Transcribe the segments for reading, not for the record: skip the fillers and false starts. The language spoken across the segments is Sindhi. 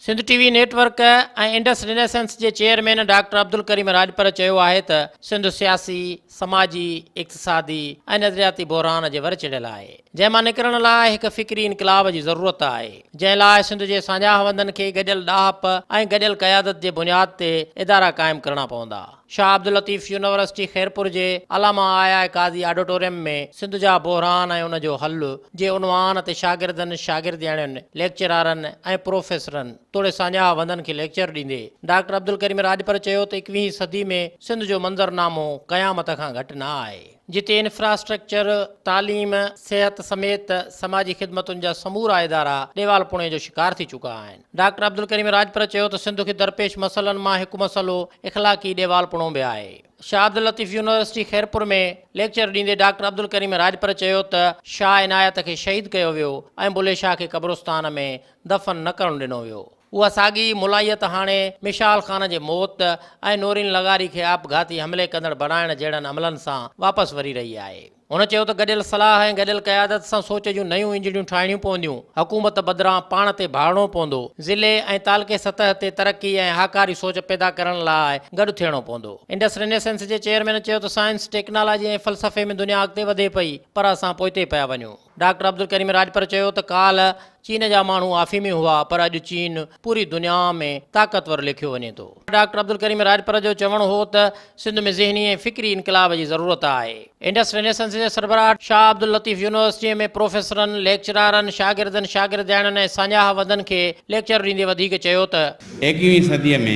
Sindh T V network ۽ Indus Renaissance جي چيئرمين ڊاڪٽر عبدالڪريم راڄپر چيو آهي ته سنڌ سياسي، سماجي، اقتصادي ۽ نظرياتي بحران جي ور چڙهيل آهي، جنهن مان نڪرڻ لاء هڪ فڪري انقلاب جي ضرورت آهي، جنهن لاء سنڌ جي ساڃاهه وندن کي گڏيل ڏاهپ ۽ گڏيل قيادت جي بنياد تي ادارا قائم ڪرڻا پوندا. شاهه عبداللطيف يونيورسٽي خيرپور جي علامه آء آء قاضي آڊيٽوريم ۾ سنڌ جا بحران ۽ ان جو حل جي عنوان تي شاگردن، شاگردياڻين، ليڪچرارن ۽ پروفيسرن توڙي ساڃاهه وندن کي ليڪچر ڏيندي ڊاڪٽر عبدالڪريم راڄپر چيو ته ايڪويهين صدي ۾ سنڌ جو منظرنامو قيامت کان گهٽ نه آهي. جتي انفراسٽرڪچر، تعليم، صحت سميت سماجي خدمتن جا سمورا ادارا ڏيوالپڻي جو شڪار ٿي چڪا آهن. ڊاڪٽر عبدالڪريم راڄپر چيو ته سنڌ کي درپيش مسئلن مان هڪ مسئلو اخلاقي ڏيوالپڻو به آهي. شاهه عبداللطيف يونيورسٽي خيرپور ۾ ليڪچر ڏيندي ڊاڪٽر عبدالڪريم راڄپر چيو ته شاهه عنايت کي شهيد ڪيو ويو ۽ بلي شاهه کي قبرستان ۾ دفن نه ڪرڻ ڏنو ويو. اها ساڳي ئي ملائيت هاڻي مشال خان جي موت ۽ نورين لغاري کي آپگهاتي حملي ڪندڙ بڻائڻ جهڙن عملن سان واپس وري رهي آهي. هن چيو ته گڏيل صلاح ۽ گڏيل قيادت سان سوچ جون نيون انجڻيون ٺاهڻيون پونديون، حڪومت بدران پاڻ تي ڀاڙڻو پوندو، ضلعي ۽ تعلقي سطح تي ترقي ۽ هاڪاري سوچ پيدا ڪرڻ لاء گڏ ٿيڻو پوندو. انڊس رينيسنس جي چيئرمين چيو ته سائنس، ٽيڪنالاجي ۽ فلسفي ۾ دنيا اڳتي وڌي پئي پر اسان پوئتي پيا وڃون. ڊاڪٽر عبدالڪريم راڄپر چيو ته ڪالهه چين جا ماڻهو آفيمي هئا پر اڄ چين پوري دنيا ۾ طاقتور ليکيو وڃي ٿو. ڊاڪٽر عبدالڪريم راڄپر جو چوڻ هو ته سنڌ ۾ ذهني ۽ فڪري انقلاب جي ضرورت آهي. انڊس رينيسنس جي سربراهه شاهه عبداللطيف يونيورسٽيء ۾ پروفيسرن، ليڪچرارن، شاگردن، شاگردياڻين ۽ ساڃاهه وندن کي ليڪچر ڏيندي وڌيڪ چيو ته. ايڪويهين صديء ۾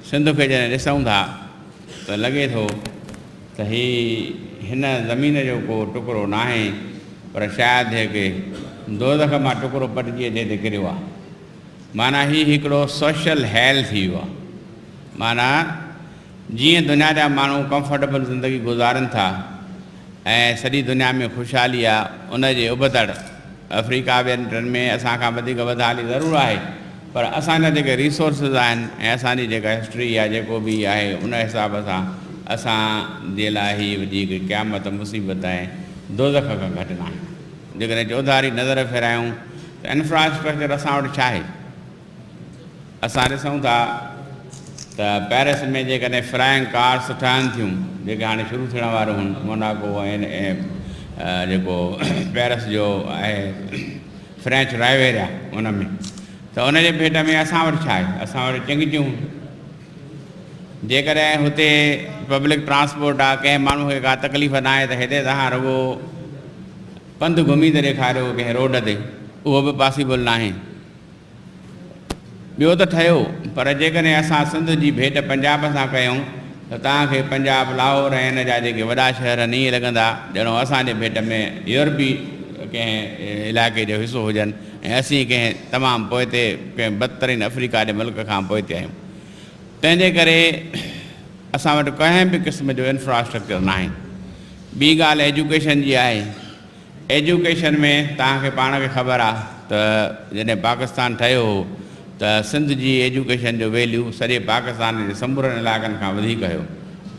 سنڌ کي جڏهن ڏسون ٿا ته لڳي ٿو ته هي هن زمين جو ڪو ٽڪرو ناهي پر شايد هڪ دوزخ مان ٽڪرو پٽجي اچي هتي ڪريو آهي. معنيٰ هي هڪڙو سوشل هيل ٿي ويو آهي. معنيٰ جيئن دنيا جا ماڻهو ڪمفرٽيبل زندگي گذارن ٿا ۽ سڄي دنيا ۾ خوشحالي آهي ان جي ابتڙ آفريڪا ٻين ٽن ۾ اسان کان وڌيڪ بدحالي ضرور آهي پر اسان جا جيڪي ريسورسز آهن ۽ اسان جي جيڪا هسٽري يا جيڪو به آهي ان حساب سان اسان جي لاء هي وڏي هڪ قيامت، مصيبت ۽ دوزخ کان گهٽ ناهي. جيڪڏهن چوڌاري نظر ڦيرايون ته انفراسٽرڪچر اسان وٽ ڇا آهي؟ اسان ڏسون ٿا ته پئرس ۾ جيڪڏهن فلائنگ ڪارس ٺهن ٿيون جيڪي هاڻي شروع ٿيڻ واريون هن موناڪو ۽ جيڪو پئرس جو آهي فرينچ رائيويريا ان ۾ ته ان جي ڀيٽ ۾ اسان وٽ ڇا آهي؟ اسان وٽ چنگچيون جيڪڏهن هتي پبلڪ ٽرانسپورٽ آهي ڪنهن ماڻهو کي ڪا تڪليف ناهي ته هتي توهان رڳو پنڌ گهمي ته ڏيکاريو ڪنهن روڊ تي اهو به پاسيبل ناهي. ٻيو ته ٺهيو پر جيڪڏهن اسان سنڌ جي ڀيٽ پنجاب سان ڪيون ته توهان کي پنجاب، لاهور ۽ ان جا جيڪي وڏا شهر آهن ائين لڳندا ڄڻو اسان جي ڀيٽ ۾ يورپي ڪنهن علائقي جو حصو هجن ۽ اسين ڪنهن تمام پوئتي ڪنهن بدترين آفريڪا جي ملڪ کان پوئتي آهيون. تنهن جي ڪري اسان وٽ ڪنهن به قسم جو انفراسٽرڪچر ناهي. ٻي ڳالهه ايجوڪيشن جي آهي. ايجوڪيشن ۾ توهان کي پاڻ کي خبر آ ته جڏهن پاڪستان ٺهيو هو ته سنڌ جي ايجوڪيشن جو ويليو سڄي پاڪستان جي سمورن علائقن کان وڌيڪ هيو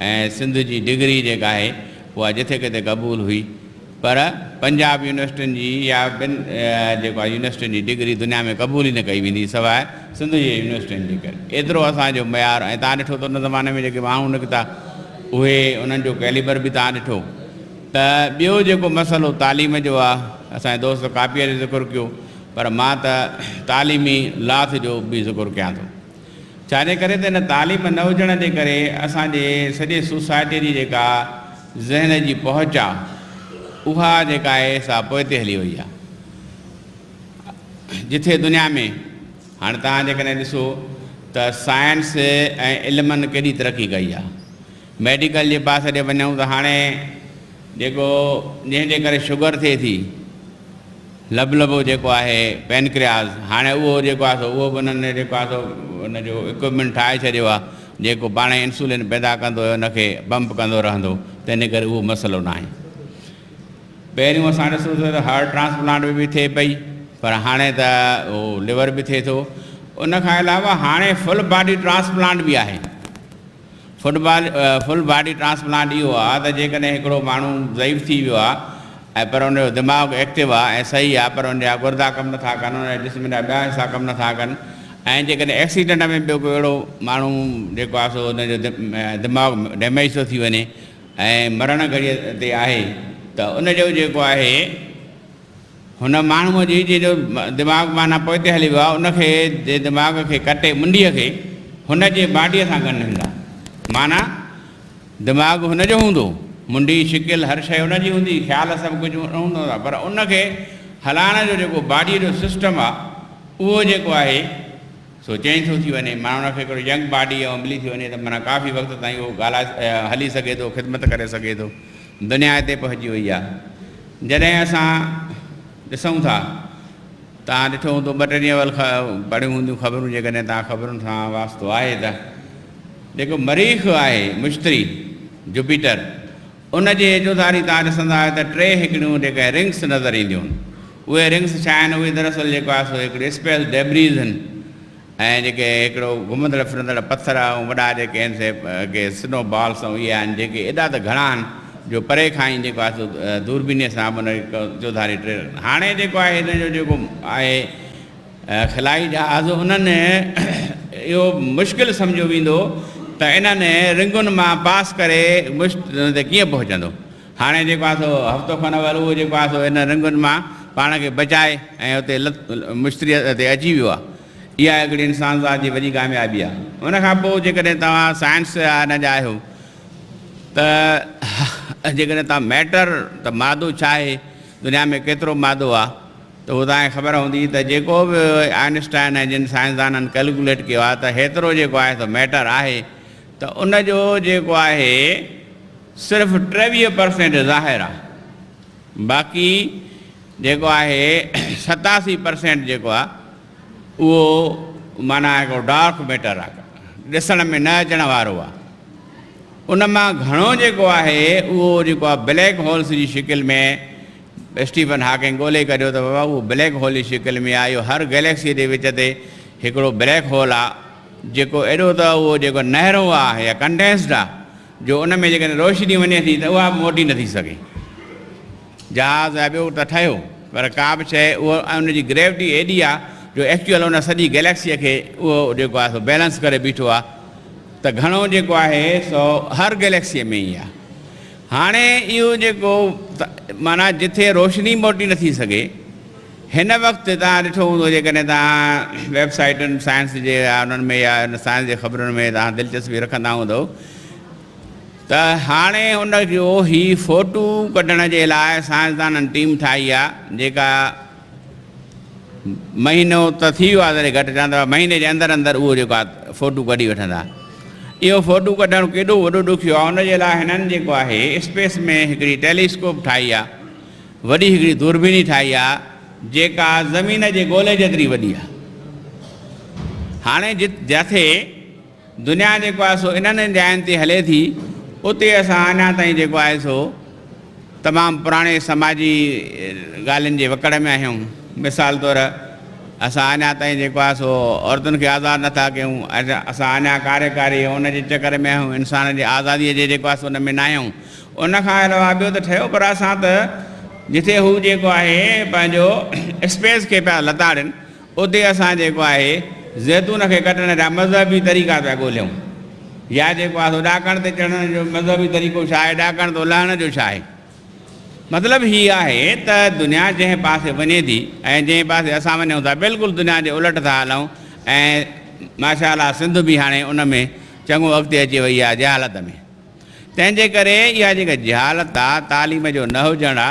۽ سنڌ جي ڊگري جيڪا آهي اها جٿي ڪٿي قبول هئي پر پنجاب يونيورسٽين جي يا ٻين جيڪو آهي يونيورسٽين جي ڊگري دنيا ۾ قبول ئي نه ڪئي ويندي سواء سنڌ جي يونيورسٽين جي ڪري ايترو اسان جو معيار ۽ توهان ڏٺو ته ان زماني ۾ جيڪي ماڻهو نڪتا اهي انهن جو ڪيليبر به توهان ڏٺو ته ٻيو جيڪو مسئلو تعليم جو آ، اسان جي دوست ڪاپيء جو ذڪر ڪيو، پر مان ته تعليمي لاٿ جو به ذڪر ڪيان ٿو. ڇا جي ڪري ته ان تعليم نه هجڻ جي ڪري اسان جي سڄي سوسائٽيء جي جيڪا ذهن جي پهچ آ، اها جيڪا آهي سا پوئتي هلي وئي آ. جٿي دنيا ۾ هاڻي توهان جيڪڏهن ڏسو ته سائنس ۽ علمن ڪيڏي ترقي ڪئي آ. ميڊيڪل جي پاسي ڏي وڃون ته هاڻي جيڪو جنهن جي ڪري شگر ٿئي ٿي لبلبو جيڪو آهي پينڪرياز هاڻي اهو جيڪو آهي سو اهو به انهن جيڪو آهي سو ان جو اڪوپمينٽ ٺاهي ڇڏيو آهي جيڪو پاڻ انسولين پيدا ڪندو ان کي پمپ ڪندو رهندو تنهن ڪري اهو مسئلو ناهي پهريون اسان ڏسو ته هارٽ ٽرانسپلانٽ به ٿئي پئي پر هاڻي ته اهو ليور به ٿئي ٿو ان کان علاوه هاڻي فل باڊي ٽرانسپلانٽ به آهي فٽبال فل باڊي ٽرانسپلانٽ اهو آهي ته جيڪڏهن هڪڙو ماڻهو ضعيف ٿي ويو آهي ۽ پر ان جو دماغ ايڪٽو آهي ۽ صحيح آهي پر ان جا گردا ڪم نٿا ڪن ان جي جسم جا ٻيا حصا ڪم نٿا ڪن ۽ جيڪڏهن ايڪسيڊنٽ ۾ ٻيو ڪو اهڙو ماڻهو جيڪو آهي سو ان جو دماغ ڊيميج ٿو ٿي وڃي ۽ مرڻ گهڙيء تي آهي ته ان جو جيڪو آهي هن ماڻهوء جي جنهن جو دماغ معنيٰ پوئتي هلي ويو آهي ان کي جي دماغ کي ڪٽي منڍيء کي هن جي باڊيء سان ڳنڍيندا معنيٰ دماغ هن جو هوندو، منڍي، شڪل، هر شيء ان جي هوندي، خيال سڀ ڪجهه هوندو پر ان کي هلائڻ جو جيڪو باڊيء جو سسٽم آهي اهو جيڪو آهي سو چينج ٿو ٿي وڃي معنيٰ ان کي هڪڙو ينگ باڊي ۽ ملي ٿي وڃي ته معنيٰ ڪافي وقت تائين اهو ڳالهائي هلي سگهي ٿو خدمت ڪري سگهي ٿو. دنيا هتي پهچي وئي آهي. جڏهن اسان ڏسون ٿا توهان ڏٺو هوندو ٻه ٽي ڏينهن اول پڙهيون هونديون خبرون جيڪڏهن توهان خبرن سان واسطو آهي ته جيڪو مريخ آهي مشتري، Jupiter، ان جي چوڌاري توهان ڏسندا آهيو ته ٽي هڪڙيون جيڪي رنگس نظر اينديون آهن. اهي رنگس ڇا آهن؟ اهي دراصل جيڪو آهي سو هڪڙي اسپيس ڊيبريز آهن ۽ جيڪي هڪڙو گهمندڙ ڦرندڙ پٿر ۽ وڏا جيڪي آهن سي ڪي سنو بالس ۽ اهي آهن جيڪي ايڏا ته گهڻا آهن جو پري کان ئي جيڪو آهي سو دوربينيء سان به ان کي چوڌاري ٽي هاڻي جيڪو آهي هن جو جيڪو آهي خلائي جهاز انهن اهو مشڪل سمجهيو ويندو ته انهن رنگن مان پاس ڪري مشت تي ڪيئن پهچندو. هاڻي جيڪو آهي سو هفتو کن اول اهو جيڪو آهي سو انهن رنگن مان پاڻ کي بچائي ۽ اتي مشتريء تي اچي ويو آهي. اها هڪڙي انسان ذات جي وڏي ڪاميابي آهي. ان کان پوء جيڪڏهن توهان سائنس جا ان جا آهيو ته جيڪڏهن توهان ميٽر ته مادو ڇا آهي، دنيا ۾ ڪيترو مادو آهي، ته اهو توهان کي خبر هوندي ته جيڪو به آئنسٽائن ۽ جن سائنسدانن ڪئلڪيوليٽ ڪيو آهي ته هيترو جيڪو آهي سو ميٽر آهي ته ان جو جيڪو آهي صرف 23 پرسينٽ ظاهر آهي باقي جيڪو آهي 87 پرسينٽ جيڪو آهي اهو معنيٰ هڪڙو ڊارڪ ميٽر آهي ڏسڻ ۾ نه اچڻ وارو آهي ان مان گهڻو جيڪو آهي اهو جيڪو آهي بليڪ هولس جي شڪل ۾ اسٽيفن هاڪنگ ڳولي ڪڍيو ته بابا اهو بليڪ هول جي شڪل ۾ آهي، اهو هر گئليڪسيء جي وچ تي هڪڙو بليڪ هول آهي، جيڪو ايڏو ته اهو جيڪو نهرو آهي يا ڪنڊينسڊ آهي جو ان ۾ جيڪڏهن روشني وڃي ٿي ته اها به موٽي نٿي سگهي. جهاز يا ٻيو ته ٺهيو پر ڪا به شيء اهو ۽ ان جي گريوٽي ايڏي آهي جو ايڪچوئل ان سڄي گئليڪسيء کي اهو جيڪو آهي سو بيلنس ڪري بيٺو آهي ته گهڻو جيڪو آهي سو هر گئليڪسيء ۾ ئي آهي. هاڻي اهو جيڪو معنيٰ جٿي روشني موٽي نٿي سگهي، هن وقت توهان ڏٺو هوندو جيڪڏهن توهان ويب سائيٽن سائنس جي يا انهن ۾ يا سائنس جي خبرن ۾ توهان دلچسپي رکندا هوندؤ ته هاڻي ان جو هي فوٽو ڪڍڻ جي لاء سائنسدانن ٽيم ٺاهي آهي جيڪا مهينو ته ٿي ويو آهي ذري گهٽ چون ٿا مهيني جي اندر اندر اهو جيڪو آهي فوٽو ڪڍي وٺندا. اهو فوٽو ڪڍڻ ڪيڏو وڏو ڏکيو آهي ان جي لاء هنن جيڪو آهي اسپيس ۾ هڪڙي ٽيليسڪوپ ٺاهي آهي وڏي هڪڙي دوربيني ٺاهي آهي جيڪا زمين جي گولي جيتري وڏي آهي. هاڻي جٿي دنيا جيڪو آهي سو انهن جاين تي هلي ٿي اتي اسان اڃا تائين جيڪو آهي سو تمام پراڻي سماجي ڳالهين جي وڪڙ ۾ آهيون. مثال طور اسان اڃا تائين جيڪو آهي سو عورتن کي آزاد نٿا ڪيون، اسان اڃا ڪاري ڪاري ان جي چڪر ۾ آهيون، انسان جي آزاديء جي جيڪو آهي سو ان ۾ ناهيون. ان کان علاوه ٻيو ته ٺهيو پر اسان ته جتي هو جيڪو آهي پنهنجو اسپيس کي پيا لتاڙين اتي اسان جيڪو آهي زيتون کي ڪٽڻ جا مذهبي طريقا پيا ڳوليون يا جيڪو آهي سو ڏاڪڻ تي چڙهڻ جو مذهبي طريقو ڇا آهي، ڏاڪڻ تي لهڻ جو ڇا آهي. مطلب هي آهي ته دنيا جنهن پاسي وڃي ٿي ۽ جنهن پاسي اسان وڃون ٿا بلڪل دنيا جي الٽ ٿا هلون ۽ ماشاء الله سنڌ به هاڻي ان ۾ چڱو اڳتي اچي وئي آهي جهالت ۾. تنهن جي ڪري اها جيڪا جهالت آ، تعليم جو نه هجڻ آ،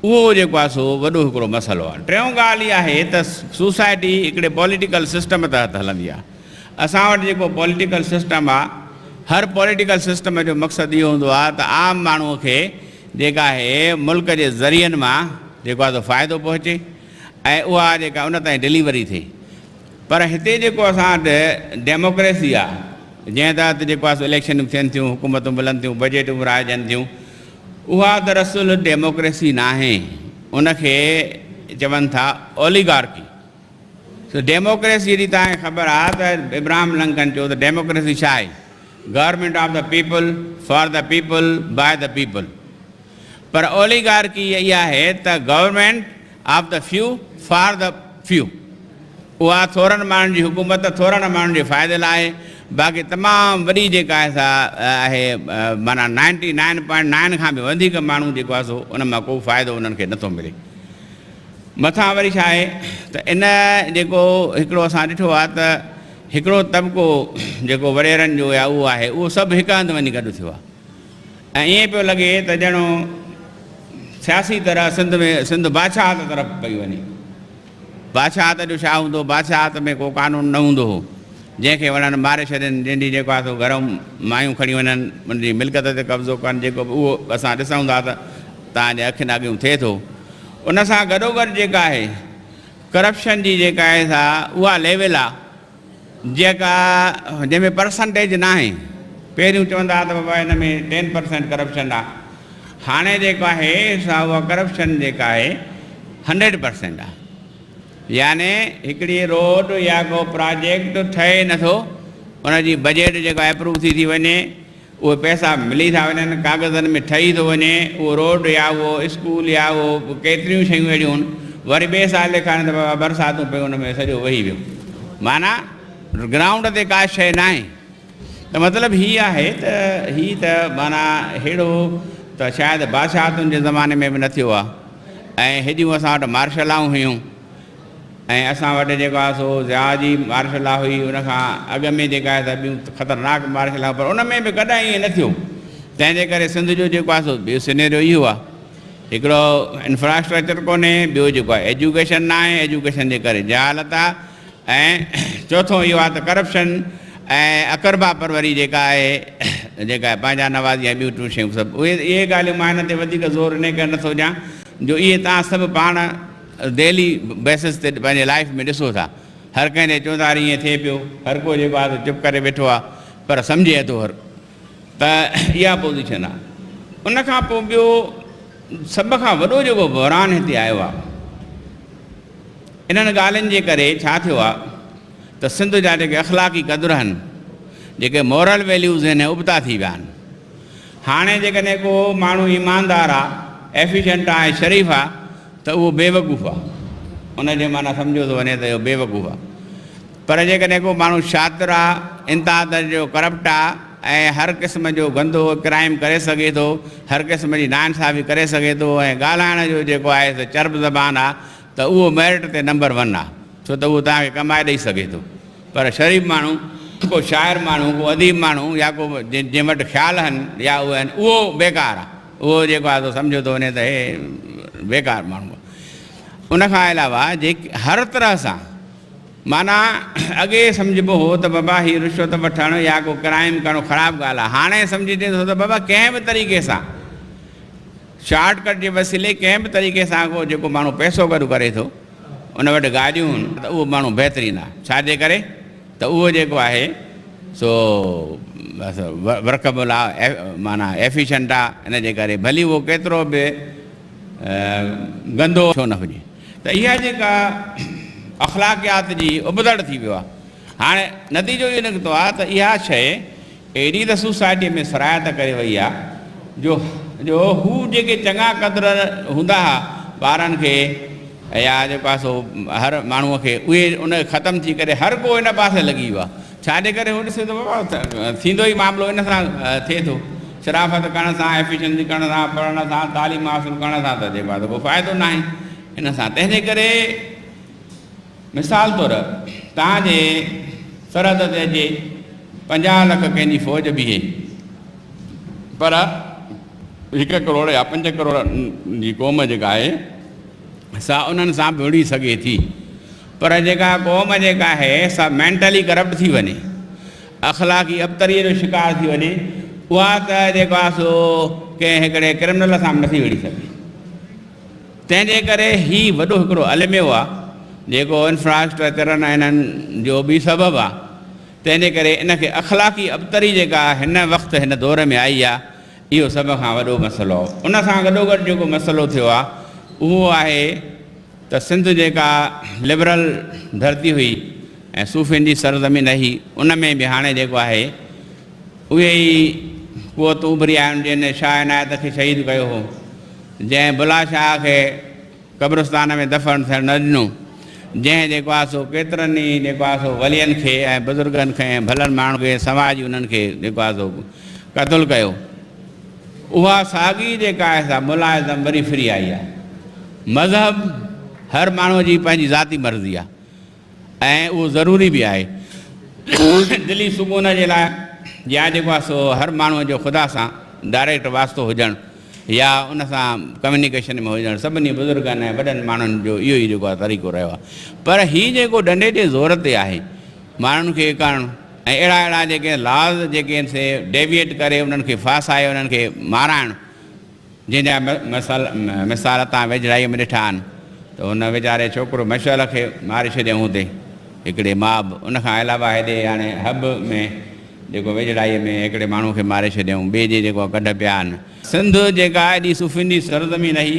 اهو جيڪو آ سو وڏو هڪڙو مسئلو آ. ٽيون ڳالهه اها آهي ته سوسائٽي هڪڙي پوليٽيڪل سسٽم تحت هلندي آ. اسان وٽ جيڪو پوليٽيڪل سسٽم آ، هر پوليٽيڪل سسٽم جو مقصد اهو هوندو آ ته عام ماڻهوء کي جيڪا آهي ملڪ جي ذريعن مان جيڪو آ سو فائدو پهچي ۽ اها جيڪا ان تائين ڊليوري ٿئي. پر هتي جيڪو اسان وٽ ڊيموڪريسي آ، جنهن تحت جيڪو آ سو اليڪشنون ٿين ٿيون، حڪومتون ملن ٿيون، بجيٽون ورهائجن ٿيون، اها دراصل ڊيموڪريسي ناهي، ان کي چون ٿا اوليگارڪي. سو ڊيموڪريسي جي توهان کي خبر آ ته ابراهم لنڪن چيو ته ڊيموڪريسي ڇا آهي؟ Government of the people, for the people, by the people. پر اوليگارڪي اها آهي ته government of the few, for the few. اها ٿورن ماڻهن جي حڪومت ٿورن ماڻهن جي فائدي لاء آهي، باقي تمام وڏي جيڪا آهي سا آهي معنيٰ نائنٽي نائن پوائنٽ نائن کان به وڌيڪ ماڻهو جيڪو آهي سو ان مان ڪو فائدو انهن کي نٿو ملي. مٿان وري ڇا آهي ته ان جيڪو هڪڙو اسان ڏٺو آهي ته هڪڙو طبقو جيڪو وڏيرن جو يا اهو آهي اهو سڀ هڪ هنڌ وڃي گڏ ٿيو آهي ۽ ائين پيو لڳي ته ڄڻو سياسي طرح سنڌ ۾ سنڌ بادشاهت طرف پئي وڃي. بادشاهت جو ڇا هوندو؟ بادشاهت ۾ ڪو قانون نه هوندو هو. جنهن کي وڻن ماري ڇڏين، جنهن جي جيڪو آهي سو گهرئون مايون کڻي وڃن، ان جي ملڪيت تي قبضو ڪن، جيڪو به اهو اسان ڏسون ٿا ته توهان جي اکين اڳيون ٿئي ٿو. ان سان گڏوگڏ جيڪا آهي ڪرپشن جي جيڪا آهي سا اها ليول آهي جيڪا جنهن ۾ پرسنٽيج ناهي. پهريون چوندا هئا ته بابا ان ۾ ٽين پرسنٽ ڪرپشن آهي. هاڻي جيڪو آهي سا اها ڪرپشن جيڪا آهي هنڊريڊ پرسنٽ آهي. يعني هڪڙي روڊ يا ڪو پراجيڪٽ ٺهي نٿو ان جي بجيٽ جيڪا اپروو ٿي ٿي وڃي اهي پئسا ملي ٿا وڃن ڪاغذن ۾ ٺهي ٿو وڃي اهو روڊ يا اهو اسڪول يا اهو ڪيتريون شيون اهڙيون آهن وري ٻئي سال ڏيکارين ته بابا برساتون پيون ان ۾ سڄو وهي ويو معنيٰ گرائونڊ تي ڪا شيء ناهي ته مطلب هي آهي ته هي ته معنيٰ ههڙو ته شايد بادشاهتن جي زماني ۾ به نه ٿيو آهي ۽ هيڏيون اسان وٽ مارشلائون هيون ۽ اسان وٽ جيڪو آهي سو ضياء جي مارشل لا هئي ان کان اڳ ۾ جيڪا آهي سا ٻيون خطرناڪ مارشل لا پر ان ۾ به ڪڏهن ائين نه ٿيو تنهن جي ڪري سنڌ جو جيڪو آهي سو ٻيو سينيريو اهو آهي هڪڙو انفراسٽرڪچر ڪونهي ٻيو جيڪو آهي ايجوڪيشن نه آهي ايجوڪيشن جي ڪري جهالت آهي ۽ چوٿون اهو آهي ته ڪرپشن ۽ اقربا پروري جيڪا آهي جيڪا پنهنجا نوازي ۽ ٻيون ٽيون شيون سڀ اهي اهي ڳالهيون مان هن تي وڌيڪ زور انهي ڪري نٿو ڏيان جو اهي توهان سڀ پاڻ ڊيلي بيسس تي پنهنجي لائيف ۾ ڏسو ٿا هر ڪنهن جي چوڌاري ائين ٿئي پيو هر ڪو جيڪو آهي سو چپ ڪري ويٺو آهي پر سمجهي ٿو هر ته اها پوزيشن آهي ان کان پوء ٻيو سڀ کان وڏو جيڪو بحران هتي آيو آهي انهن ڳالهين جي ڪري ڇا ٿيو آهي ته سنڌ جا جيڪي اخلاقي قدر آهن جيڪي مورل ويليوز آهن ابتا ٿي ويا آهن هاڻي جيڪڏهن ڪو ماڻهو ايماندار آهي ايفيشنٽ آهي شريف آهي ته اهو بيوقوف آهي ان جي معنيٰ سمجهيو ٿو وڃي ته اهو بيوقوف آهي پر جيڪڏهن ڪو ماڻهو شاطر آ، انتها درجي جو ڪرپٽ آ ۽ هر قسم جو گندو ڪرائيم ڪري سگهي ٿو، هر قسم جي ناانصافي ڪري سگهي ٿو ۽ ڳالهائڻ جو جيڪو آهي سو چرب زبان آ ته اهو ميرٽ تي نمبر ون آ ڇو ته اهو توهان کي ڪمائي ڏئي سگهي ٿو. پر شريف ماڻهو، ڪو شاعر ماڻهو، ڪو اديب ماڻهو يا ڪو جنهن وٽ خيال آهن يا اهي آهن اهو بيڪار آ. اهو جيڪو آهي سو سمجهيو ٿو وڃي ته هي بيڪار ماڻهو آ. ان کان علاوه جيڪي هر طرح سان معنيٰ اڳي سمجهبو هو ته بابا هي رشوت وٺڻ يا ڪو ڪرائيم ڪرڻ خراب ڳالهه آهي، هاڻي سمجهجي ٿو ته بابا ڪنهن به طريقي سان شارٽ ڪٽ جي وسيلي ڪنهن به طريقي سان ڪو جيڪو ماڻهو پئسو گڏ ڪري ٿو ان وٽ گاڏيون هن ته اهو ماڻهو بهترين آهي، ڇا جي ڪري ته اهو جيڪو آهي سو بس ورڪبل آهي معنيٰ ايفيشنٽ آهي ان جي ڪري ڀلي اهو ڪيترو به گندو ڇو نه هجي. ته اها جيڪا اخلاقيات جي ابتڙ ٿي ويو آهي. هاڻي نتيجو اهو نڪتو آهي ته اها شيء اهڙي ته سوسائٽيء ۾ سرايت ڪري وئي آهي جو جو هو جيڪي چڱا قدر هوندا هئا ٻارن کي يا جيڪو آهي سو هر ماڻهوء کي اهي ان ختم ٿي ڪري هر ڪو ان پاسي لڳي ويو آهي. ڇا جي ڪري هو ڏسي ٿو بابا ٿيندو ئي معاملو ان سان ٿئي ٿو. شرافت ڪرڻ سان، ايفيشنسي ڪرڻ سان، پڙهڻ سان، تعليم حاصل ڪرڻ سان ته جيڪو آهي سو ڪو فائدو ناهي ان سان. تنهنجي ڪري مثال طور توهان جي سرحد تي اچي 50 لک ڪنهن جي فوج بيهي پر 1 ڪروڙ يا 5 ڪروڙ جي قوم جيڪا آهي سا انهن سان به وڙهي سگهي ٿي پر جيڪا قوم جيڪا آهي سا مينٽلي ڪرپٽ ٿي وڃي، اخلاقي ابتريء جو شڪار ٿي وڃي، اها ته جيڪو آهي سو ڪنهن هڪڙي ڪرمنل سان به نٿي وڙهي سگهي. تنهن جي ڪري هي وڏو هڪڙو الميو آهي جيڪو انفراسٽرڪچرن ۽ انهن جو به سبب آهي. تنهن جي ڪري ان کي اخلاقي ابتري جيڪا هن وقت هن دور ۾ آئي آهي اهو سڀ کان وڏو مسئلو آهي. ان سان گڏوگڏ جيڪو مسئلو ٿيو آهي اهو آهي ته سنڌ جيڪا لبرل ڌرتي هئي ۽ صوفين جي سرزمين رهي ان ۾ به هاڻي جيڪو آهي اهي ئي قوتون اڀري آيون جن شاهه عنايت کي شهيد ڪيو هو، جنهن بلا شاهه کي قبرستان ۾ دفن ٿيڻ نه ڏنو، جنهن جيڪو آهي سو ڪيترن ئي جيڪو آهي سو ولين کي ۽ بزرگن کي ۽ ڀلن ماڻهن کي سماجي انهن کي جيڪو آهي سو قتل ڪيو. اها ساڳي جيڪا آهي سا ملاازم وري ڦري آئي آهي. مذهب هر ماڻهوء جي پنهنجي ذاتي مرضي آهي ۽ اهو ضروري به آهي. دلي سڪون جي لاء يا جيڪو آهي سو هر ماڻهوء جو خدا سان ڊائريڪٽ واسطو هجڻ يا ان سان ڪميونيڪيشن ۾ هجڻ سڀني بزرگن ۽ وڏن ماڻهن جو اهو ئي جيڪو آهي طريقو رهيو آهي. پر هي جيڪو ڏنڊي جي زور تي آهي ماڻهن کي ڪرڻ ۽ اهڙا اهڙا جيڪي لاز جيڪي آهن سي ڊيويئيٽ ڪري انهن کي ڦاسائي انهن کي مارائڻ جنهن جا مثال تان ويجهڙائيء ۾ ڏٺا آهن ته ان ويچاري ڇوڪرو مشعل کي ماري ڇڏيائون هتي هڪڙي ماب ان کان علاوه هيڏي هاڻي حب ۾ جيڪو ويجهڙائيء ۾ هڪڙي ماڻهو کي ماري ڇڏيائون ٻئي جي جيڪو ڪڍ پيا آهن. سنڌ جيڪا ايڏي صوفين جي سرزمين هئي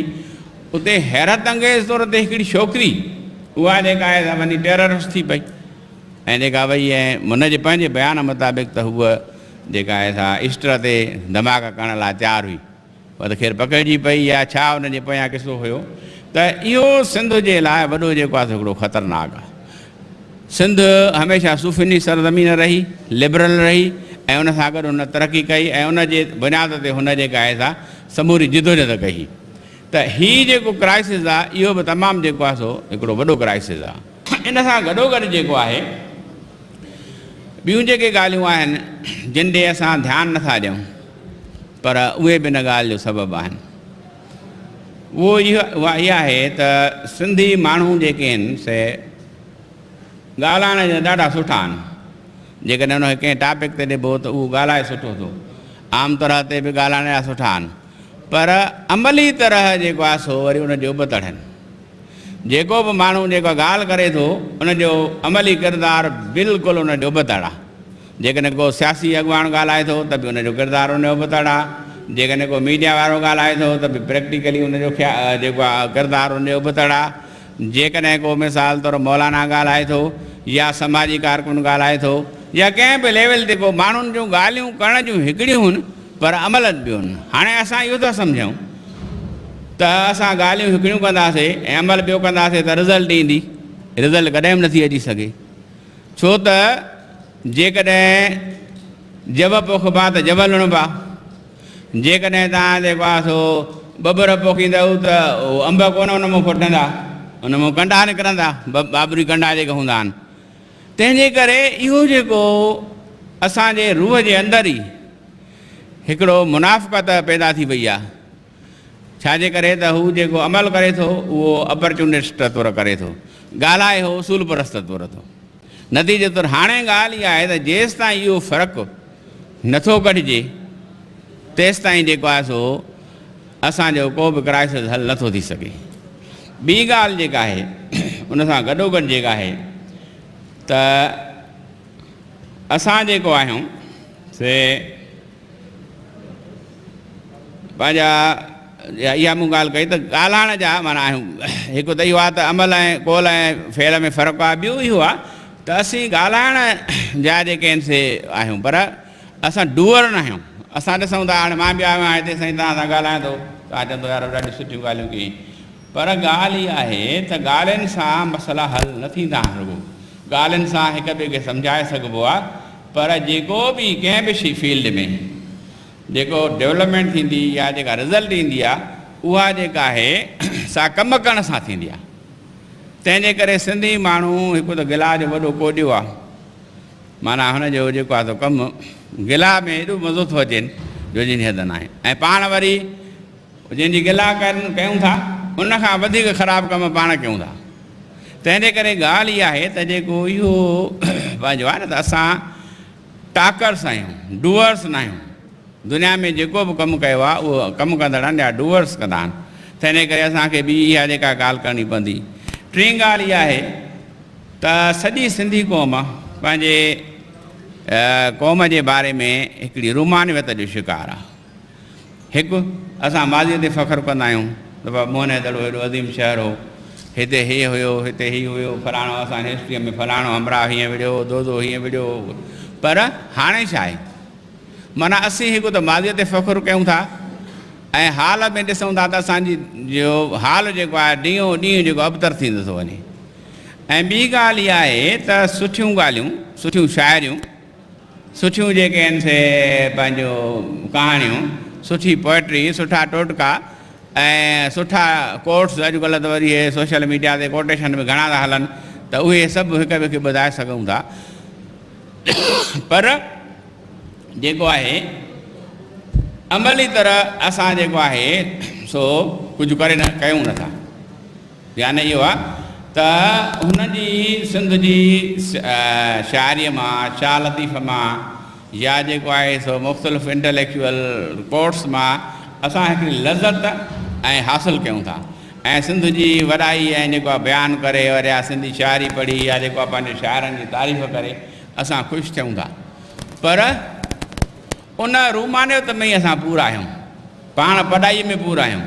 اتي حيرت انگيز طور تي هڪڙي ڇوڪري اها جيڪا آهي سا وڃي ٽيررسٽ ٿي پئي. ۽ جيڪا وئي ۽ هن جي پنهنجي بيان مطابق ته هوء جيڪا آهي سا ايسٽر تي ڌماڪا ڪرڻ لاء تيار هئي پر ته خير پڪڙجي پئي يا ڇا ان جي پويان قصو هيو ته اهو سنڌ جي لاء وڏو جيڪو آهي سو هڪڙو خطرناڪ آهي. سنڌ هميشه صوفين جي سرزمين رهي، لبرل رهي ۽ ان سان گڏ هن ترقي ڪئي ۽ ان جي بنياد تي هن جيڪا آهي سا سموري جدوجهد ڪئي ته هي جيڪو ڪرائسز آهي اهو به تمام جيڪو آهي سو هڪڙو وڏو ڪرائسز آهي. ان سان گڏوگڏ جيڪو آهي ٻيون جيڪي ڳالهيون آهن جن ڏي اسان ڌيان نٿا ڏيون پر اهي به ان ڳالهه جو سبب آهن اهو اها آهي ته سنڌي ماڻهو جيڪي آهن سي ڳالهائڻ جا ڏاڍا سٺا آهن جيڪڏهن ان کي ڪنهن ٽاپڪ تي ڏبو ته اهو ڳالهائي سٺو ٿو عام طرح تي به ڳالهائڻ جا سٺا آهن پر عملي طرح جيڪو آهي سو وري ان جو ابتڙ آهن جيڪو به ماڻهو جيڪا ڳالهه ڪري ٿو ان جو عملي ڪردار بلڪل ان جو ابتڙ آهي. جيڪڏهن ڪو سياسي اڳواڻ ڳالهائي ٿو ته به ان جو ڪردار ان جو ابتڙ آهي. جيڪڏهن ڪو ميڊيا وارو ڳالهائي ٿو ته به پريڪٽيڪلي ان جو جيڪو آهي ڪردار ان جو ابتڙ آهي. جيڪڏهن ڪو مثال طور مولانا ڳالهائي ٿو يا سماجي ڪارڪن ڳالهائي ٿو يا ڪنهن به ليول تي ڪو ماڻهن جون ڳالهيون ڪرڻ جون هڪڙيون هن پر عمل ٻيو نه. هاڻي اسان اهو ٿا سمجهون ته اسان ڳالهيون هڪڙيون ڪنداسين ۽ عمل ٻيو ڪنداسين ته رزلٽ ايندي. رزلٽ ڪڏهن به نٿي اچي سگهي. ڇو ته جيڪڏهن جو پوکبا ته جو لڻبا. جيڪڏهن توهان جيڪو آهي سو ٻٻر پوکيندؤ ته انب ڪونه ان مان ڦٽندا، ان مان ڪنڊا نڪرندا، ٻاٻري ڪنڊا جيڪي هوندا آهن. تنهن جي ڪري اهو جيڪو اسان جي روح جي اندر ئي هڪڙو منافقت پيدا ٿي وئي آهي، ڇا جي ڪري ته هو جيڪو عمل ڪري ٿو اهو اپرچونسٽ طور ڪري ٿو، ڳالهائي هو اصول پرست طور ٿو. نتيجي طور هاڻي ڳالهه اها آهي ته جيستائين اهو فرق نٿو ڪڍجي تيستائين جيڪو آهي سو اسان جو ڪو به ڪرائسز حل نٿو ٿي سگهي. ٻي ڳالهه جيڪا آهي ان سان گڏوگڏ جيڪا آهي ته اسان جيڪو آهيون سي پنهنجا اها مون ڳالهه ڪئي ته ڳالهائڻ جا معنيٰ آهيون هڪ ته اهو آهي ته عمل ۽ قول ۽ فعل ۾ فرق آهي ٻيو اهو آهي ته اسين ڳالهائڻ جا جيڪي آهن سي آهيون پر اسان ڊوئر نه آهيون اسان ڏسون ٿا هاڻي مان به آيو آهيان هتي سائين توهان سان ڳالهايان ٿو توهان چوندو يار ڏاڍيون سٺيون ڳالهيون ڪيئي پر ڳالهه اها آهي ته ڳالهين سان مسئلا حل نه ٿيندا آهن رڳو ڳالهين سان هڪ ٻئي کي سمجهائي سگهبو آهي پر جيڪو به ڪنهن به شي فيلڊ ۾ جيڪو ڊولپمينٽ ٿيندي يا جيڪا رزلٽ ايندي آهي اها جيڪا آهي سا ڪم ڪرڻ سان ٿيندي آهي تنهن جي ڪري سنڌي ماڻهو هڪ ته گلا جو وڏو ڪوڏيو آهي معنيٰ هن جو جيڪو آهي سو ڪم گلا ۾ ايڏو مزو ٿو اچين جو جنهن جي حد ناهي ۽ پاڻ وري جنهن جي گلا ڪيون ٿا ان کان وڌيڪ خراب ڪم پاڻ ڪيون ٿا تنهن جي ڪري ڳالهه اها آهي ته جيڪو اهو پنهنجو آهي نه ته اسان ٽاڪرس آهيون ڊوئرس نه آهيون دنيا ۾ جيڪو به ڪم ڪيو آهي اهو ڪم ڪندڙ آهن يا ڊوئرس ڪندا آهن تنهن جي ڪري اسان کي ٻي اها جيڪا ڳالهه ڪرڻي پوندي ٽين ڳالهه اها آهي ته سڄي سنڌي قوم پنهنجي قوم جي باري ۾ هڪڙي رومانويت جو شڪار آهي هڪ، اسان ماضيء تي فخر ڪندا آهيون ته بابا موهن جو دڙو هيڏو عظيم شهر هو، هتي هي هيو، هتي هي هيو، فلاڻو اسان جي هسٽريء ۾ فلاڻو همراهه هيئن وڙهيو هو، دودو هيئن وڙهيو هو، پر هاڻي ڇا آهي؟ معنيٰ اسين هڪ ته ماضيء تي فخر ڪيون ٿا ۽ حال ۾ ڏسون ٿا ته اسان جي جو حال جيڪو آهي ڏينهون ڏينهن جيڪو ابتر ٿيندو ٿو وڃي. ۽ ٻي ڳالهه اها آهي ته سٺيون ڳالهيون، سٺيون شاعريون، سٺيون جيڪي آهن سي پنهنجو ڪهاڻيون، سٺي پوئٽري، سٺا ٽوٽڪا ۽ سٺا ڪوٽس، اڄڪلهه ته وري اهي سوشل ميڊيا تي ڪوٽيشن به گهڻا ٿا هلن ته اهي سڀ هڪ ٻئي کي ٻڌائي سگهون ٿا پر جيڪو آهي عملي طرح اسان جيڪو آهي سو ڪجهه ڪري نه ڪيون نٿا. يعني اهو آهي ته هن جي سنڌ جي شاعريء مان، شاهه لطيف مان يا جيڪو آهي سو مختلف انٽليڪچوئل ڪورس مان اسان هڪڙي لذت ۽ حاصل ڪيون ٿا ۽ سنڌ جي وڏائي ۽ جيڪو آهي بيان ڪري وري يا سنڌي شاعري پڙهي يا جيڪو آهي پنهنجي شاعرن جي تعريف ڪري اسان خوش ٿيون ٿا پر ان رومانيت ۾ ئي اسان پورا آهيون. پاڻ پڏائيء ۾ پورا آهيون.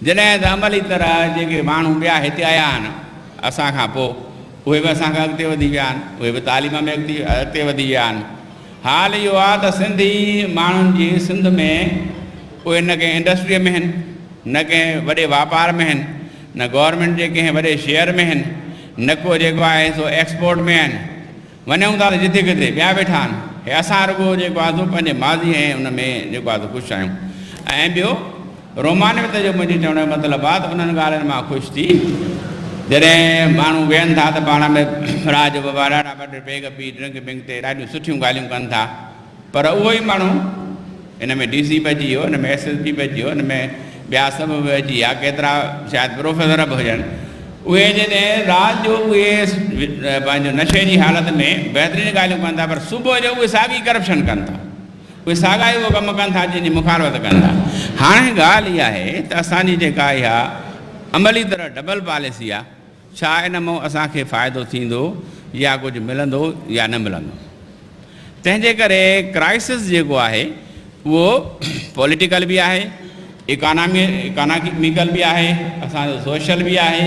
جڏهن ته عملي طرح جيڪي ماڻهو ٻيا هتي آيا آهن، اسان کان پوء، اهي به اسان کان اڳتي وڌي ويا آهن، اهي به تعليم ۾ اڳتي وڌي ويا آهن. حال اهو آهي ته سنڌي ماڻهن جي سنڌ ۾ اهي نه ڪنهن انڊسٽريء ۾ آهن، نه ڪنهن وڏي واپار ۾ آهن، نه گورنمينٽ جي ڪنهن وڏي شيئر ۾ آهن، نه ڪو جيڪو آهي سو ايڪسپورٽ ۾ آهن. وڃون ٿا ته جتي ڪٿي ٻيا ويٺا آهن. هي اسان رڳو جيڪو آهي سو پنهنجي ماضي ۽ ان ۾ جيڪو آهي سو خوش آهيون. ۽ ٻيو رومانويت جو منهنجي چوڻ جو مطلب آهي ته انهن ڳالهين مان خوش ٿي جڏهن ماڻهو ويهن ٿا ته پاڻ ۾ رات جو بابا ڏاڍا ٻه ٽي پيگ پي ڊرنڪ بنڪ تي ڏاڍيون سٺيون ڳالهيون ڪن ٿا پر اهو ئي ماڻهو ان ۾ ڊي سي به اچي ويو، ان ۾ ايس ايس پي به اچي ويو، ان ۾ ٻيا سڀ به اچي ويا، ڪيترا شايد پروفيسر به هجن، اهي جڏهن رات جو اهي پنهنجو نشي جي حالت ۾ بهترين ڳالهيون ڪن ٿا پر صبح جو اهي ساڳي ڪرپشن ڪن ٿا، اهي ساڳا ئي اهو ڪم ڪن ٿا جنهن جي مخالفت ڪن ٿا. هاڻي ڳالهه اها آهي ته اسان جي جيڪا اها عملي طرح ڊبل پاليسي آهي، ڇا ان مان اسان کي فائدو ٿيندو يا ڪجهه ملندو يا نه ملندو؟ تنهن جي ڪري ڪرائسس جيڪو آهي اهو پوليٽيڪل به آهي، اڪاناميڪل به آهي، اسان جو سوشل به آهي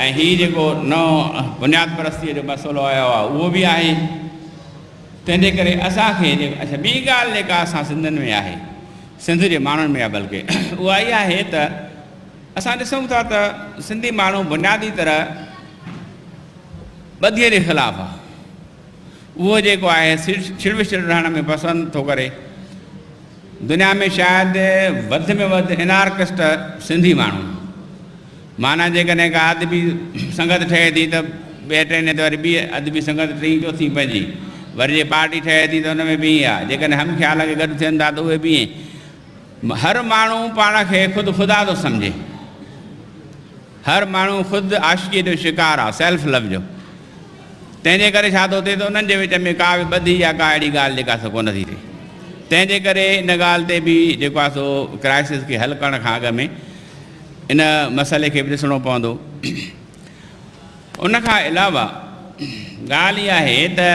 ۽ هي جيڪو نئون بنياد پرستيء جو مسئلو آيو آهي اهو به آهي. تنهن جي ڪري اسان کي اڇا ٻي ڳالهه جيڪا اسان سنڌين ۾ آهي، سنڌ جي ماڻهن ۾ آهي بلڪه اها اها آهي ته اسان ڏسون ٿا ته سنڌي ماڻهو بنيادي طرح ٻڌيء جي خلاف آهي. اهو جيڪو آهي ڇڙ وڇڙ رهڻ ۾ پسند ٿو ڪري. دنيا ۾ شايد وڌ ۾ وڌ انارڪسٽ سنڌي ماڻهو. معنيٰ جيڪڏهن ڪا ادبي سنگت ٺهي ٿي ته ٻئي ٽئين ڏينهن تي وري ٻي ادبي سنگت ٽين چوٿين پنجين. وري جي پارٽي ٺهي ٿي ته ان ۾ به ائين آهي. جيڪڏهن هم خيال کي گڏ ٿين ٿا ته اهي به ائين. هر ماڻهو پاڻ کي خود خدا ٿو سمجهي. هر ماڻهو خود عاشقيء جو شڪار آهي، سيلف لو جو. تنهن جي ڪري ڇا ٿو ٿئي ته انهن جي وچ ۾ ڪا به ٻڌي يا ڪا اهڙي ڳالهه جيڪا سو ڪونه ٿي ٿئي. تنهن جي ڪري ان ڳالهه تي به جيڪو آهي سو ڪرائسس کي حل ڪرڻ کان اڳ ۾ ان مسئلي کي به ڏسڻو پوندو. ان کان علاوه ڳالهه اها آهي ته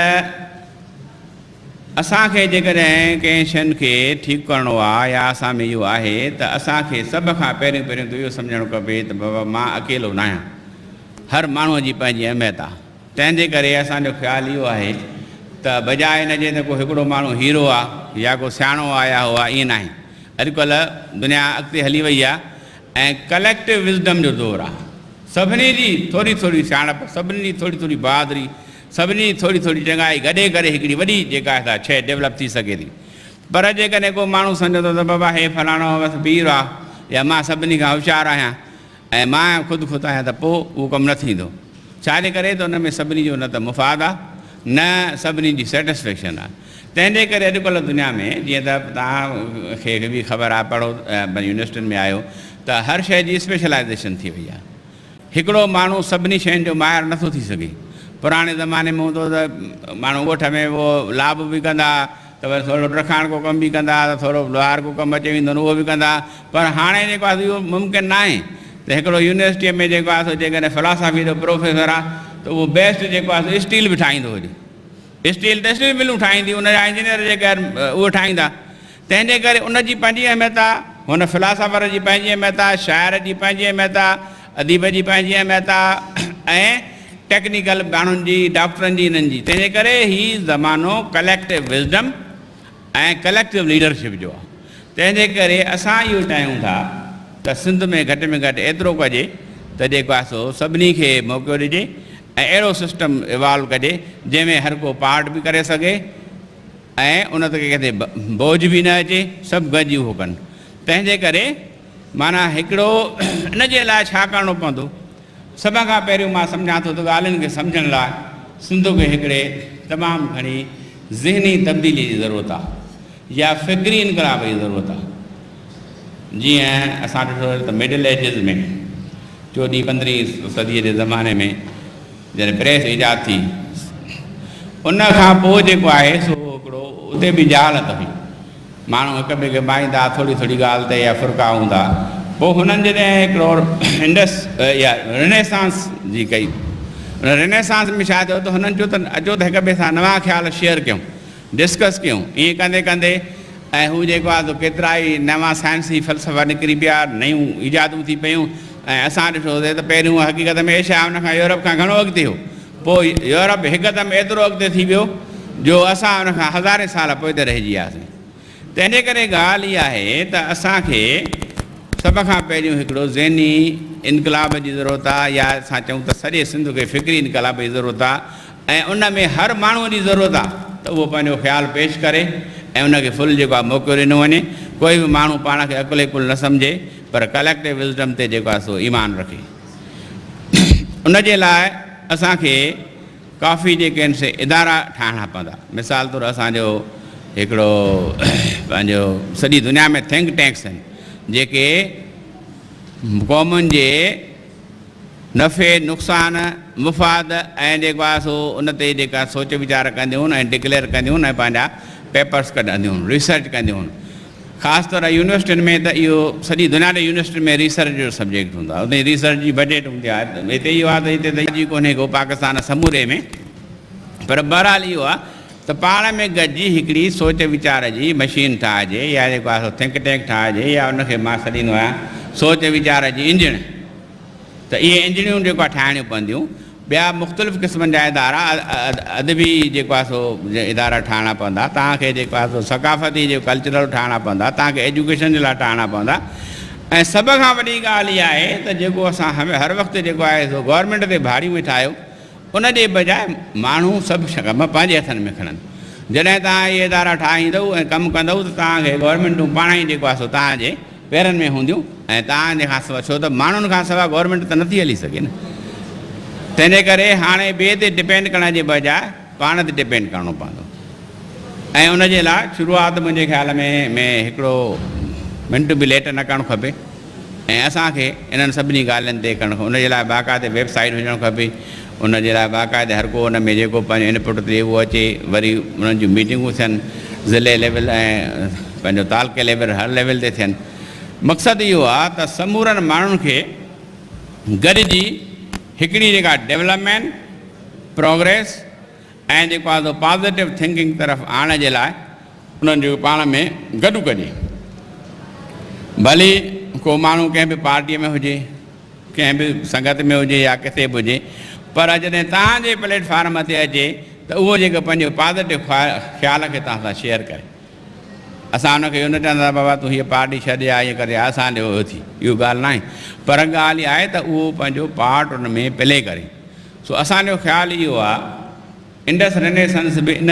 اسان کي جيڪڏهن ڪنهن شين کي ٺيڪ ڪرڻو آهي يا اسان ۾ اهو آهي ته اسان کي سڀ کان پهريون پهريون ته اهو سمجهڻ کپي ته بابا مان اڪيلو ناهيان. هر ماڻهوء جي پنهنجي اهميت آ. تنهن جي ڪري اسان جو خيال اهو آهي ته بجاء ان جي ته ڪو هڪڙو ماڻهو هيرو آ يا ڪو سياڻو آ يا هو آ ائين ناهي. اڄڪلهه دنيا اڳتي هلي وئي آ ۽ ڪليڪٽو وزڊم جو دور آ. سڀني جي ٿوري ٿوري سياڻپ، سڀني جي ٿوري ٿوري بهادري، سڀني جي ٿوري ٿوري چڱائي گڏي ڪري هڪڙي وڏي جيڪا آهي سا شيء ڊولپ ٿي سگهي ٿي. پر جيڪڏهن ڪو ماڻهو سمجهندو ته بابا هي فلاڻو بس پير آ يا مان سڀني کان هوشيار آهيان ۽ مان خود خود آهيان ته پوء اهو ڪم نه ٿيندو. ڇا جي ڪري ته ان ۾ سڀني جو نه ته مفاد آ نه سڀني جي سيٽسفيڪشن آ. تنهن جي ڪري اڄڪلهه دنيا ۾ جيئن ته توهان کي به خبر آ پڙهو يونيورسٽين ۾ آهيو ته هر شيء جي اسپيشلائيزيشن ٿي وئي آ. هڪڙو ماڻهو سڀني شين جو ماهر نٿو ٿي سگهي. پراڻي زماني ۾ هوندو هو ته ماڻهو ڳوٺ ۾ اهو لاڀ به ڪندا ها ته وري ٿورو ڊکاڻ ڪو ڪم به ڪندا ها ته ٿورو لوهار ڪو ڪم اچي ويندو هو اهو به ڪندا ها پر هاڻي جيڪو آهي سو اهو ممڪن ناهي ته هڪڙو يونيورسٽيء ۾ جيڪو آهي سو جيڪڏهن فلاسافي جو پروفيسر آهي ته اهو بيسٽ جيڪو آهي سو اسٽيل به ٺاهيندو هجي. اسٽيل ته اسٽيل ملون ٺاهيندي ان جا انجنيئر جيڪي آهن اهي ٺاهيندا. تنهن جي ڪري ان جي پنهنجي اهميت آ، هن فلاسافر جي پنهنجي اهميت آ، شاعر جي پنهنجي اهميت آ، اديب جي پنهنجي اهميت آ ۽ ٽيڪنيڪل ماڻهن جي، ڊاڪٽرن جي انهن جي. تنهن جي ڪري هي زمانو ڪليڪٽو وزڊم ۽ ڪليڪٽو ليڊرشپ جو آ. تنهن جي ڪري اسان اهو چاهيون ٿا ته سنڌ ۾ گهٽ ۾ گهٽ ايترو ڪجي ته جيڪو آهي سو سڀني کي موقعو ڏجي. ۽ اهڙو سسٽم ايوالو ڪجي جنهن ۾ هر ڪو پارٽ به ڪري سگهي ۽ ان تي ڪنهن تي بوجهه به نه اچي، سڀ گڏجي اهو ڪن. تنهن جي ڪري معنيٰ هڪڙو ان جي لاء ڇا ڪرڻو پوندو؟ سڀ کان پهريون مان سمجهان ٿو ته ڳالهين کي سمجهڻ لاء سنڌ کي هڪڙي تمام گهڻي ذهني تبديلي جي ضرورت آهي يا فڪري انقلاب جي ضرورت آهي. جيئن اسان ڏٺو ته مڊل ايجز ۾ چوڏهين پندرهين صديء جي زماني ۾ جڏهن پريس ايجاد ٿي ان کان پوء جيڪو آهي سو هڪڙو اتي به جهالت هئي. ماڻهو هڪ ٻئي کي ڀائيندا ها ٿوري ٿوري ڳالهه تي يا فرقا هوندا ها. پوء هنن جڏهن هڪڙو انڊس يا رينيسانس جي ڪئي ان رينيسانس ۾ ڇا ٿيو ته هنن چيو ته اچو ته هڪ ٻئي سان نوان خيال شيئر ڪيون ڊسڪس ڪيون ائين ڪندي ڪندي ۽ هو جيڪو آهي سو ڪيترائي نوان سائنسي فلسفا نڪري پيا نيون ايجادون ٿي پيون ۽ اسان ڏٺوسي ته پهريون حقيقت ۾ ايشيا ان کان يورپ کان گهڻو اڳتي هو پوء يورپ هڪدم ايترو اڳتي ٿي ويو جو اسان ان کان هزارين سال پوئتي رهجي وياسين. تنهنجي ڪري ڳالهه اها آهي ته اسان کي سڀ کان پهريون هڪڙو ذهني انقلاب جي ضرورت آهي يا اسان چئون ته سڄي سنڌ کي فڪري انقلاب جي ضرورت آهي ۽ ان ۾ هر ماڻهوء جي ضرورت آهي ته اهو پنهنجو خيال پيش ڪري ۽ ان کي فل جيڪو آهي موقعو ڏنو وڃي. ڪوئي به ماڻهو پاڻ کي عقل ڪل نه سمجهي پر ڪليڪٽو وزڊم تي جيڪو آهي سو ايمان رکي. ان جي لاء اسان کي ڪافي جيڪي آهن سي ادارا ٺاهڻا پوندا. مثال طور اسان جو هڪڙو پنهنجو سڄي دنيا ۾ ٿنڪ ٽينڪس آهن جيڪي قومن جي نفعي نقصان مفاد ۽ جيڪو آهي سو ان تي جيڪا سوچ ويچار ڪنديون آهن ۽ ڊڪليئر ڪنديون آهن ۽ پنهنجا پيپرس ڪڍنديون آهن ريسرچ ڪنديون آهن. خاص طرح يونيورسٽين ۾ ته اهو سڄي دنيا جي يونيورسٽين ۾ ريسرچ جو سبجيڪٽ هوندو آهي اتي ريسرچ جي بجيٽ هوندي آهي هتي اهو آهي ته هتي ته جي ڪونهي ڪو پاڪستان سموري ۾ پر بهرحال اهو آهي ته پاڻ ۾ گڏجي هڪڙي سوچ ويچار جي مشين ٺاهجي يا جيڪو آهي سو ٿنڪ ٽينڪ ٺاهجي يا ان کي مان سڏيندو آهيان سوچ ويچار جي انجڻ ته اهي انجڻيون جيڪو آهي ٺاهڻيون پونديون. ٻيا مختلف قسمن جا ادارا ادبي جيڪو آهي سو ادارا ٺاهڻا پوندا، توهان کي جيڪو آهي سو ثقافتي جيڪو ڪلچرل ٺاهڻا پوندا، توهان کي ايجوڪيشن جي لاء ٺاهڻا پوندا ۽ سڀ کان وڏي ڳالهه اها آهي ته جيڪو اسان هر وقت جيڪو آهي سو گورنمينٽ تي ڀاڙيون ويٺا آهيو ان جي بجاء ماڻهو سڀ ڪم پنهنجي هٿن ۾ کڻن. جڏهن توهان اهي ادارا ٺاهيندؤ ۽ ڪم ڪندؤ ته توهان کي گورنمينٽون پاڻ ئي جيڪو آهي سو توهان جي پيرن ۾ هونديون ۽ توهان جي کان سواء ڇو ته ماڻهن کان سواء گورنمينٽ ته نٿي هلي سگهي نه تنهنجي ڪري هاڻي ٻئي تي ڊپينڊ ڪرڻ جي بجاء پاڻ تي ڊپينڊ ڪرڻو پوندو ۽ ان جي لاء شروعات منهنجي خيال ۾ ۾ هڪڙو منٽ به ليٽ نه ڪرڻ کپي ۽ اسان کي انهن سڀني ڳالهين تي ڪرڻ ان جي لاء باقاعدي ويب سائيٽ هجڻ کپي ان جي لاء باقاعدي هر ڪو ان ۾ جيڪو پنهنجو انپٽ ڏئي اهو اچي وري انهن جون ميٽنگون ٿين ضلعي ليول ۽ پنهنجو تعلقي ليول هر ليول تي ٿين مقصد اهو آهي ته سمورن ماڻهن کي گڏجي هڪڙي جيڪا ڊولپمينٽ پروگريس ۽ جيڪو آهي سو پازيٽو ٿنڪنگ طرف آڻڻ جي لاء انهن جو پاڻ ۾ گڏ ڪجي ڀلي ڪو ماڻهو ڪنهن به پارٽيء ۾ هجي ڪنهن به سنگت ۾ هجي يا ڪٿي به هجي پر جڏهن توهان جي پليٽ فارم تي اچي ته اهو جيڪو پنهنجو پازيٽو خيال کي توهان سان شيئر ڪري. اسان ان کي اهو نه چوندا ته بابا تون هيء پارٽي ڇڏ يا ائين ڪر يا اسان ڏي اهو ٿي اهو ڳالهه ناهي پر ڳالهه اها آهي ته اهو پنهنجو پارٽ ان ۾ پلي ڪري. سو اسان جو خيال اهو آهي انڊس رينيسنس به ان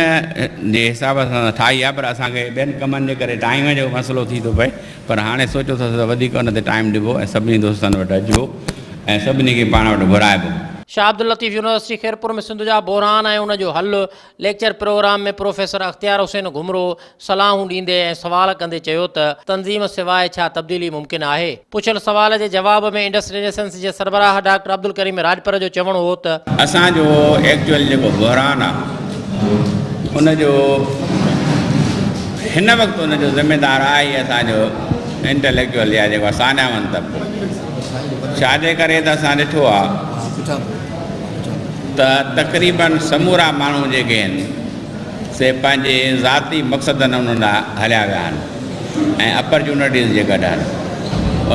جي حساب سان ٺاهي آهي پر اسان کي ٻين ڪمن جي ڪري ٽائيم جو مسئلو ٿي ٿو پئي پر هاڻي سوچيو اٿس ته وڌيڪ ان تي ٽائيم ڏبو ۽ سڀني دوستن وٽ اچبو ۽ سڀني کي پاڻ وٽ گهرائبو. شاهه عبداللطيف يونيورسٽي خيرپور ۾ سنڌ جا بحران ۽ ان جو حل lecture programme ۾ professor Ikhtiar Hussain Ghumro صلاحون ڏيندي ۽ سوال ڪندي چيو ته تنظيم سواء ڇا تبديلي ممڪن آهي؟ پڇيل سوال جي جواب ۾ انڊس رينيسنس جي سربراهه ڊاڪٽر عبدالڪريم راڄپر جو چوڻ هو ته. اسان جو ايڪچوئل جيڪو بحران آ ان جو هن وقت ان جو ذميدار آهي ئي اسان جو انٽليڪچوئل يا جيڪو ساڃاهوند طبقو ڇا جي ڪري ته اسان ڏٺو آ ته تقريباً سمورا ماڻهو جيڪي آهن سي پنهنجي ذاتي مقصدن انهن ڏانهن هليا ويا آهن ۽ اپرچونٽيز جي گڏ آهن.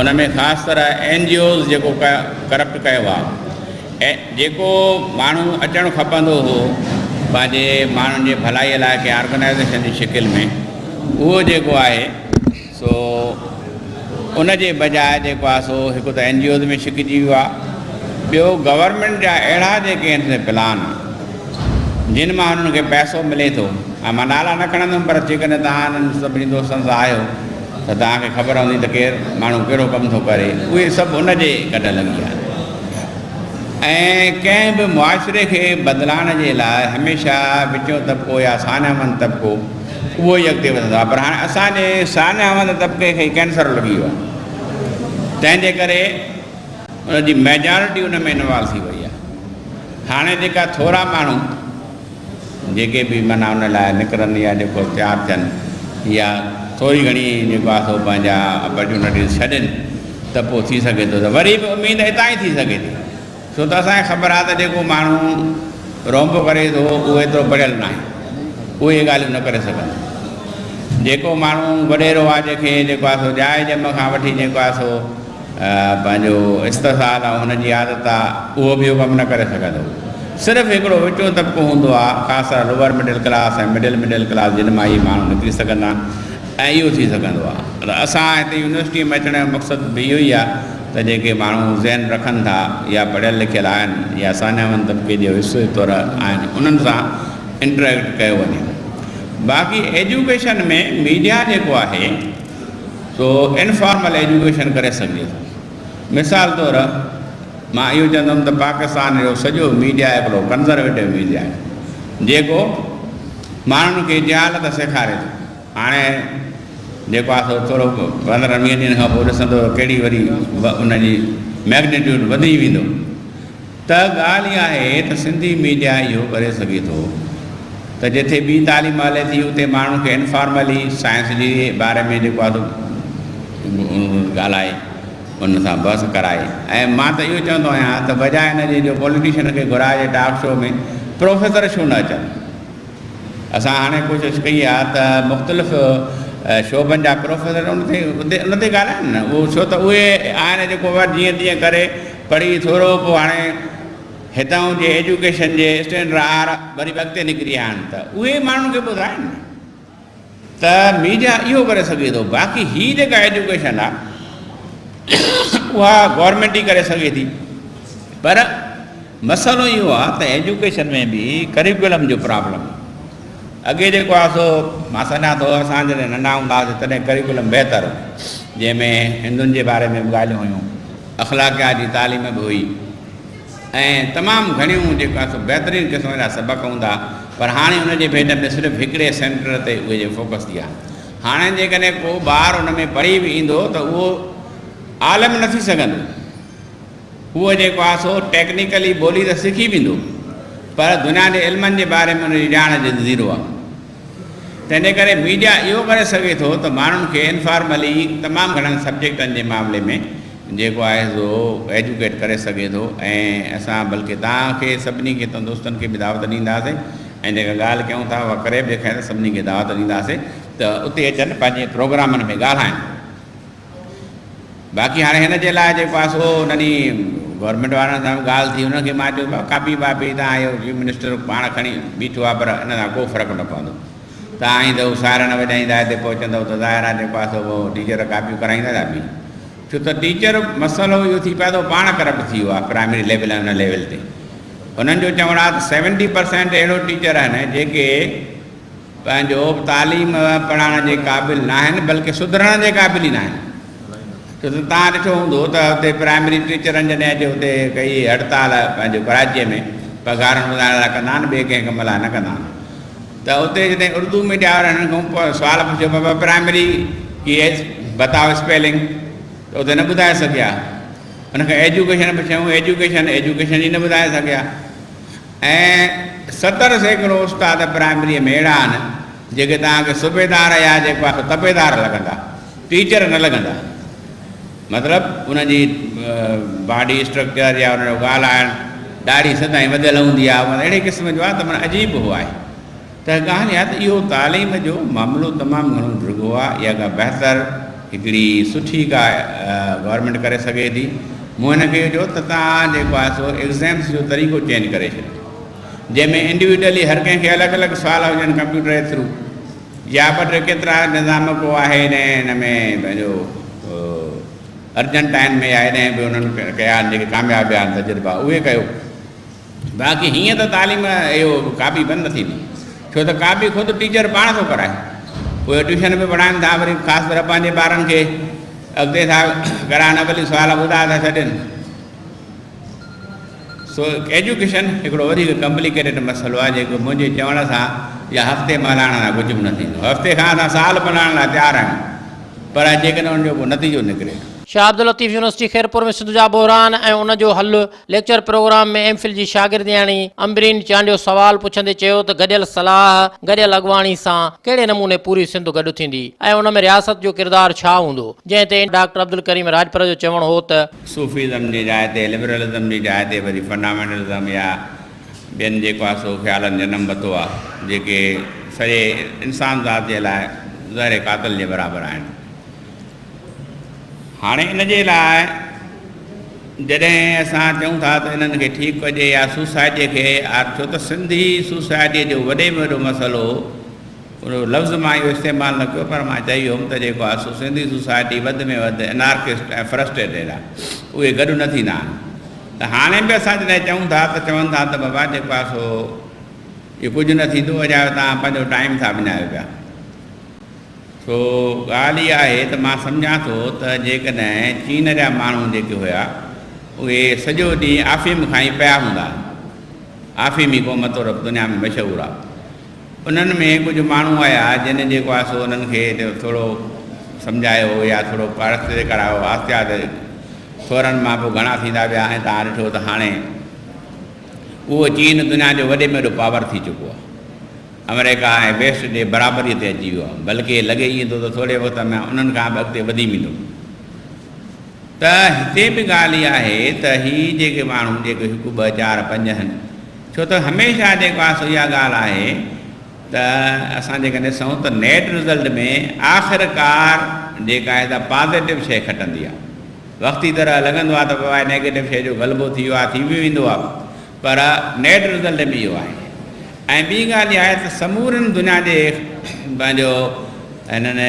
ان ۾ خاص طرح اين جي اوز جيڪو ڪرپٽ ڪيو آهي ۽ جيڪو ماڻهو اچڻ کپندو هو پنهنجي ماڻهن جي ڀلائي لاء ڪنهن آرگنائيزيشن جي شڪل ۾ اهو جيڪو آهي سو ان جي بجاء جيڪو آهي سو هڪ ته اين جي اوز ۾ ڇڪجي ويو آهي. ٻيو گورنمينٽ جا اهڙا جيڪي آهن سي پلان جن مان انهن کي پئسو ملي ٿو ۽ مان نالا نه کڻندم پر جيڪڏهن توهان انهن سڀني دوستن سان آهيو ته توهان کي خبر هوندي ته ڪير ماڻهو ڪهڙو ڪم ٿو ڪري اهي سڀ ان جي ڪڍ لڳي آهن ۽ ڪنهن به معاشري کي بدلائڻ جي لاء هميشه وچون طبقو يا ساڃاهوند طبقو اهو ئي اڳتي وڌندو آهي پر هاڻي اسان جي ساڃاهوند طبقي کي ڪينسر لڳي ويو آهي تنهن جي ڪري ان جي ميجارٽي ان ۾ انوالو ٿي وئي آهي. هاڻي جيڪا ٿورا ماڻهو جيڪي به معنيٰ ان لاء نڪرن يا جيڪو تيار ٿين يا ٿوري گهڻي جيڪو آهي سو پنهنجا اپرچونٽيز ڇڏين ته پوء ٿي سگهي ٿو ته وري به اميد اتان ئي ٿي سگهي ٿي ڇو ته اسان کي خبر آهي ته جيڪو ماڻهو رونبو ڪري ٿو اهو ايترو پڙهيل ناهي اهي اهي ڳالهيون نه ڪري سگهندو. جيڪو ماڻهو وڏيرو آهي جنهن کي جيڪو آهي سو ڄائي ڄم کان وٺي جيڪو آهي سو پنهنجو استحصال ۽ هن جي عادت آ، اهو به اهو ڪم نه ڪري سگهندو. صرف هڪڙو وچون طبقو هوندو آ، خاص طرح lower middle class ۽ middle middle class جن مان اهي ماڻهو نڪري سگهندا ۽ اهو ٿي سگهندو آ. پر اسان هتي يونيورسٽيء ۾ اچڻ جو مقصد به اهو ئي آ ته جيڪي ماڻهو ذهن رکن ٿا يا پڙهيل لکيل آهن يا ساڃاهوند طبقي جي حصي طور آهن انهن سان انٽريڪٽ ڪيو وڃي. باقي ايجوڪيشن ۾ ميڊيا جيڪو آهي. سو انفارمل ايجوڪيشن ڪري سگهجي ٿو. مثال طور مان اهو چوندم ته پاڪستان جو سڄو ميڊيا هڪڙو ڪنزرويٽو ميڊيا آهي جيڪو ماڻهن کي جهالت سيکاري ٿو. هاڻي جيڪو آهي سو ٿورو 15 20 ڏينهن کان پوء ڏسندو ته ڪهڙي وري ان جي ميگنيٽيوڊ وڌي ويندو. ته ڳالهه اها آهي ته سنڌي ميڊيا اهو ڪري سگهي ٿو ته جتي ٻي تعليم هلي ٿي اتي ماڻهن کي انفارملي سائنس جي باري ۾ جيڪو آهي سو ڳالهائي ان سان بحث ڪرائي ۽ مان ته اهو چوندو آهيان ته بجاء ان جي جو پوليٽيشن کي گهرائجي ٽاڪ شو ۾ پروفيسر ڇو نه اچن. اسان هاڻي ڪوشش ڪئي آهي ته مختلف شعبن جا پروفيسر ان تي ان تي ڳالهائن نه اهو ڇو ته اهي آهن جيڪو جيئن تيئن ڪري پڙهي ٿورو پوء هاڻي هتان جي ايجوڪيشن جي اسٽينڊرڊ آر وري به اڳتي نڪري آيا آهن ته اهي ماڻهن کي ٻڌائن نه ته ميڊيا اهو ڪري سگهي ٿو باقي هي جيڪا ايجوڪيشن آهي اها گورنمينٽ ئي ڪري سگهي ٿي پر مسئلو اهو آهي ته ايجوڪيشن ۾ به ڪريڪولم جو پرابلم آهي. اڳي جيڪو آهي سو مان سمجهان ٿو اسان جڏهن ننڍا هوندا هئاسين تڏهن ڪريڪولم بهتر هو جنهن ۾ هندن جي باري ۾ به ڳالهيون هيون، اخلاقيات جي تعليم به هئي ۽ تمام گهڻيون جيڪو آهي سو بهترين قسم جا سبق هوندا پر هاڻي ان جي ڀيٽ ۾ صرف هڪڙي سينٽر تي اهي جي فوڪس ٿي آهي. هاڻي جيڪڏهن ڪو ٻار ان ۾ پڙهي به ايندو ته اهو عالم نه ٿي سگهندو. هو جيڪو آهي سو ٽيڪنيڪلي ٻولي ته سکي ويندو پر دنيا جي علمن جي باري ۾ ان جي ڄاڻ جي زيرو آهي. تنهنجي ڪري ميڊيا اهو ڪري سگهي ٿو ته ماڻهن کي انفارملي تمام گهڻن سبجيڪٽن جي معاملي ۾ جيڪو آهي سو ايجوڪيٽ ڪري سگهي ٿو ۽ اسان بلڪه توهان کي سڀني کي دوستن کي به دعوت ڏينداسين ۽ جيڪا ڳالهه ڪيون ٿا اها ڪري به ڏيکاريون ته سڀني کي دعوت ڏينداسين ته اتي اچن پنهنجي پروگرامن ۾ ڳالهائن. باقي هاڻي هن جي لاء جيڪو آهي سو ان ڏينهن گورنمينٽ وارن سان به ڳالهه ٿي انهن کي مان چيو ڀاء ڪاپي واپي تان اهو چيف منسٽر پاڻ کڻي بيٺو آهي پر ان سان ڪو فرق نه پوندو تان ايندؤ سائرن وڄائيندا هتي پهچندؤ ته ظاهر آهي جيڪو آهي سو پوء ٽيچر ڪاپيون ڪرائيندا ڇا به ڇو ته ٽيچر مسئلو اهو ٿي پيو آهي ته پاڻ ڪرپٽ ٿي ويو آهي پرائمري ليول ۽ ان ليول تي انهن جو چوڻ آهي ته 70% اهڙو ٽيچر آهن جيڪي پنهنجو تعليم پڙهائڻ جي قابل ناهن بلڪه سڌرڻ جي قابل ئي ناهن ڇو ته توهان ڏٺو هوندو ته اتي پرائمري ٽيچرن جڏهن اچي اتي ڪئي هڙتال پنهنجو ڪراچيء ۾ پگهارن وڌائڻ لاء ڪندا آهن ٻئي ڪنهن ڪم لاء نه ڪندا آهن ته اتي جڏهن اردو ميڊيا وارن هنن کان سوال پڇيو بابا پرائمري ڪي بتاؤ اسپيلنگ ته اتي نه ٻڌائي سگهيا ان کان ايجوڪيشن پڇيائون ايجوڪيشن ايجوڪيشن جي نه ٻڌائي سگهيا ۽ 70% استاد پرائمريء ۾ اهڙا آهن، جيڪي توهان کي صوبيدار يا جيڪو آهي سو تپيدار لڳندا، ٽيچر نه لڳندا. مطلب انهن جي باڊي اسٽرڪچر يا انهن جو ڳالهائڻ، ڏاڙهي سدائين وڌيل هوندي آهي، معنيٰ اهڙي قسم جو آهي ته معنيٰ عجيب هو آهي. ته ڳالهه اها ته اهو تعليم جو معاملو تمام گهڻو ڊگهو آهي، اها ڪا بهتر هڪڙي سٺي ڪا گورنمينٽ ڪري سگهي ٿي. مون هن کي اهو چيو ته توهان جيڪو آهي سو ايگزيمس جو طريقو چينج ڪري ڇڏيو جنهن ۾ انڊيوڊلي هر ڪنهن کي الڳ الڳ سوال هجن ڪمپيوٽر جي ٿرو يا ٻه ٽي ڪيترا نظام ڪو آهي ان ۾ پنهنجو. ارجنٽائن ۾ يا هيڏانهن به انهن ڪيا آهن جيڪي ڪامياب ويا آهن تجربا اهي ڪيو. باقي هيئن ته تعليم اهو ڪاپي بند نه ٿيندي ڇو ته ڪاپي خود ٽيچر پاڻ ٿو ڪرائي. اهي ٽيوشن به پڙهائن ٿا وري خاص طرح پنهنجي ٻارن کي اڳتي ٿا ڪرائن اولي سوال ٻڌائي ٿا ڇڏين. سو ايجوڪيشن هڪڙو وڌيڪ ڪمپليڪيٽيڊ مسئلو آهي جيڪو منهنجي چوڻ سان يا هفتي ملهائڻ سان ڪجهه به نه ٿيندو. هفتي کان اسان سال ملهائڻ لاء تيار آهيون پر جيڪڏهن ان جو ڪو نتيجو نڪري. شاهه عبداللطيف يونيورسٽي خيرپور ۾ سنڌ جا بحران ۽ ان جو حل ليڪچر پروگرام ۾ ايم فل جي شاگردياڻي عنبرين چانڊيو سوال پڇندي چيو ته گڏيل صلاح، گڏيل اڳواڻي سان ڪهڙي نموني پوري سنڌ گڏ ٿيندي ۽ ان ۾ رياست جو ڪردار ڇا هوندو؟ جنهن تي ڊاڪٽر عبدالڪريم راڄپر جو چوڻ هو ته. صوفيزم جي جاء تي لبرلزم جي جاء تي وري فنڊامينٽلزم يا ٻين جيڪو آهي سو خيالن جنم ورتو آهي جيڪي سڄي انسان ذات جي لاء زهر قاتل جي برابر آهن. هاڻي ان جي لاء جڏهن اسان چئون ٿا ته انهن کي ٺيڪ ڪجي يا سوسائٽيء کي ڇو ته سنڌي سوسائٽيء جو وڏي ۾ وڏو مسئلو ان لفظ مان اهو استعمال نه ڪيو پر مان چئي ويم ته جيڪو آهي سو سنڌي سوسائٽي وڌ ۾ وڌ انارڪسٽ ۽ فرسٽريٽيڊ آهي اهي گڏ نه ٿيندا آهن ته هاڻي به اسان جڏهن چئون ٿا ته چون ٿا ته بابا جيڪو آهي سو اهو ڪجهه نه ٿيندو اجايو توهان پنهنجو ٽائيم ٿا وڃايو پيا. سو ڳالهه اها آهي ته مان سمجهان ٿو ته جيڪڏهن چين جا ماڻهو جيڪي هيا اهي سڄو ڏينهن آفيم کائي پيا هوندا آهن. آفيمي قوم طور دنيا ۾ مشهور آهي. انهن ۾ ڪجهه ماڻهو آيا جن جيڪو آهي سو انهن کي ٿورو سمجهايو يا ٿورو پرستي ڪرايو آهستي آهستي ٿورن مان پوء گهڻا ٿيندا ويا ۽ توهان ڏٺو ته هاڻي اهو چين دنيا جو وڏي ۾ وڏو پاور ٿي چڪو آهي. آمريڪا ۽ ويسٽ جي برابريء تي اچي ويو آهي، بلڪه لڳي ائين ٿو ته ٿوري وقت ۾ انهن کان به اڳتي وڌي ويندو. ته هتي به ڳالهه اها آهي ته هي جيڪي ماڻهو جيڪي هڪ ٻه چار پنج آهن، ڇو ته هميشه جيڪو آهي سو اها ڳالهه آهي ته اسان جيڪڏهن ڏسون ته نيٽ رزلٽ ۾ آخرڪار جيڪا آهي سا پازيٽو شيء کٽندي آهي. وقتي طرح لڳندو آهي ته بابا نيگيٽو شيء جو غلبو ٿي ويو آهي، ٿي به ويندو آهي پر نيٽ رزلٽ ۾ اهو آهي ۽ ٻي ڳالهه اها آهي ته سمورين دنيا جي پنهنجو انهن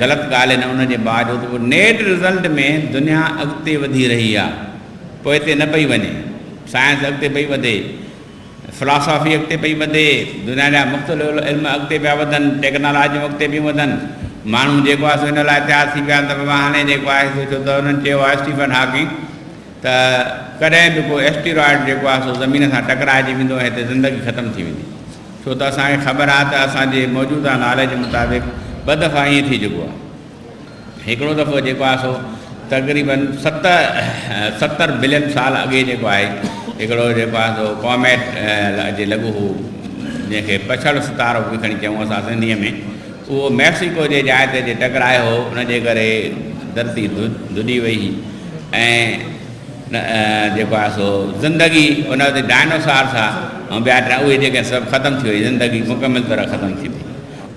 غلط ڳالهين ان جي باوجود به نيٽ رزلٽ ۾ دنيا اڳتي وڌي رهي آهي پوئتي نه پئي وڃي سائنس اڳتي پئي وڌي فلاسافي اڳتي پئي وڌي دنيا جا مختلف علم اڳتي پيا وڌن ٽيڪنالاجيون اڳتي پيون وڌن ماڻهو جيڪو آهي سو ان لاء تيار ٿي پيا آهن ته بابا هاڻي جيڪو آهي سو ڇو ته انهن چيو آهي اسٽيفن هاڪنگ ته ڪڏهن به ڪو ايسٽيرائڊ جيڪو آهي سو زمين سان ٽڪرائجي ويندو ۽ هتي زندگي ختم ٿي ويندي ڇو ته اسان کي خبر آهي ته اسان جي موجوده ناليج مطابق ٻه دفعا ائين ٿي چڪو آهي هڪڙو دفعو جيڪو آهي سو تقريبن 70 بلين سال اڳي جيڪو آهي هڪڙو جيڪو آهي سو ڪاميٽ جي لڳو هو جنهن کي پڇڙ ستارو به کڻي چئون اسان سنڌيء ۾ اهو ميڪسيڪو جي جاء تي جي ٽڪرايو هو ان جي ڪري ڌرتي ڌڏي وئي هئي ۽ جيڪو آهي سو زندگي ان وقت ڊائنوسارس ها ۽ ٻيا ٽيا اهي جيڪي سڀ ختم ٿي وئي زندگي مڪمل طرح ختم ٿي وئي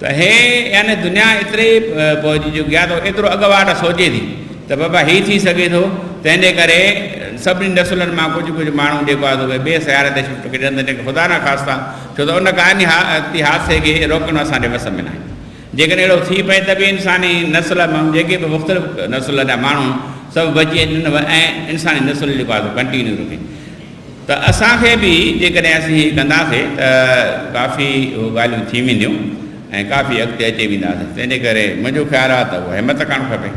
ته هي يعني دنيا ايتري پهچي چڪي آهي ته ايترو اڳواٽ سوچي ٿي ته بابا هي ٿي سگهي ٿو تنهن جي ڪري سڀني نسلن مان ڪجهه ڪجهه ماڻهو جيڪو آهي سو ٻئي سياري تي شفٽ ڪجن ته جيڪي خدا نخواسته ڇو ته ان ڪائناتي حادثي کي روڪڻ اسان جي وس ۾ ناهي. جيڪڏهن اهڙو ٿي پئي ته به انساني نسل مان جيڪي به مختلف نسل جا ماڻهو سڀ بچي اچن ۽ انساني نسل جيڪو آهي سو ڪنٽينيو رهي ته اسان کي به جيڪڏهن اسين هي ڪنداسي ته ڪافي اهو ڳالهيون ٿي وينديون ۽ ڪافي اڳتي اچي وينداسين تنهن جي ڪري منهنجو خيال آهي ته اها همت ڪرڻ کپي.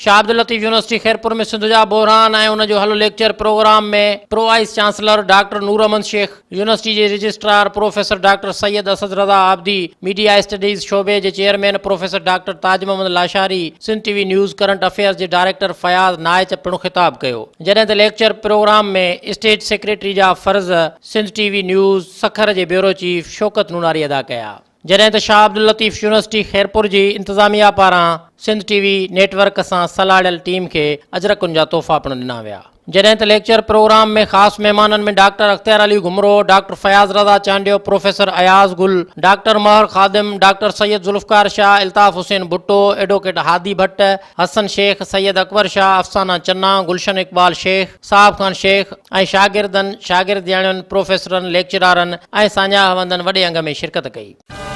شاهه عبداللطيف يونيورسٽي خيرپور ۾ سنڌ جا بحران ۽ ان جو حل lecture programme ۾ pro vice chancellor doctor Noor Ahmed Shaikh, university جي registrar professor doctor Syed Asad Raza Abidi, media studies شعبي جي chairman professor doctor Taj Muhammad Lashari, Sindh T V news current affairs جي ڊائريڪٽر فياض نائچ پڻ خطاب ڪيو. جڏهن ته ليڪچر پروگرام ۾ اسٽيج سيڪريٽري جا فرض Sindh T V news Sukkur جي بيورو چيف شوڪت نوناري ادا ڪيا. جڏهن ته شاهه عبداللطيف يونيورسٽي خيرپور جي انتظاميا پاران سنڌ ٽي وي نيٽ ورڪ سان سلهاڙيل ٽيم کي اجرڪن جا تحفا پڻ ڏنا ويا. جڏهن ته ليڪچر پروگرام ۾ خاص مهمانن ۾ doctor Ikhtiar Ali Ghumro, doctor Fayaz Raza Chandio, professor Ayaz Gul, doctor Mehar Khadim, doctor Syed Zulfiqar Shah, Altaf Hussain Bhutto, advocate Hadi Bhatt, Hassan Shaikh, Syed Akbar Shah, Afsana Channa, Gulshan Iqbal Shaikh, Sahib Khan Shaikh ۽ شاگردن، شاگردياڻين، پروفيسرن، ليڪچرارن ۽ ساڃاهه وندن وڏي انگ ۾ شرڪت ڪئي.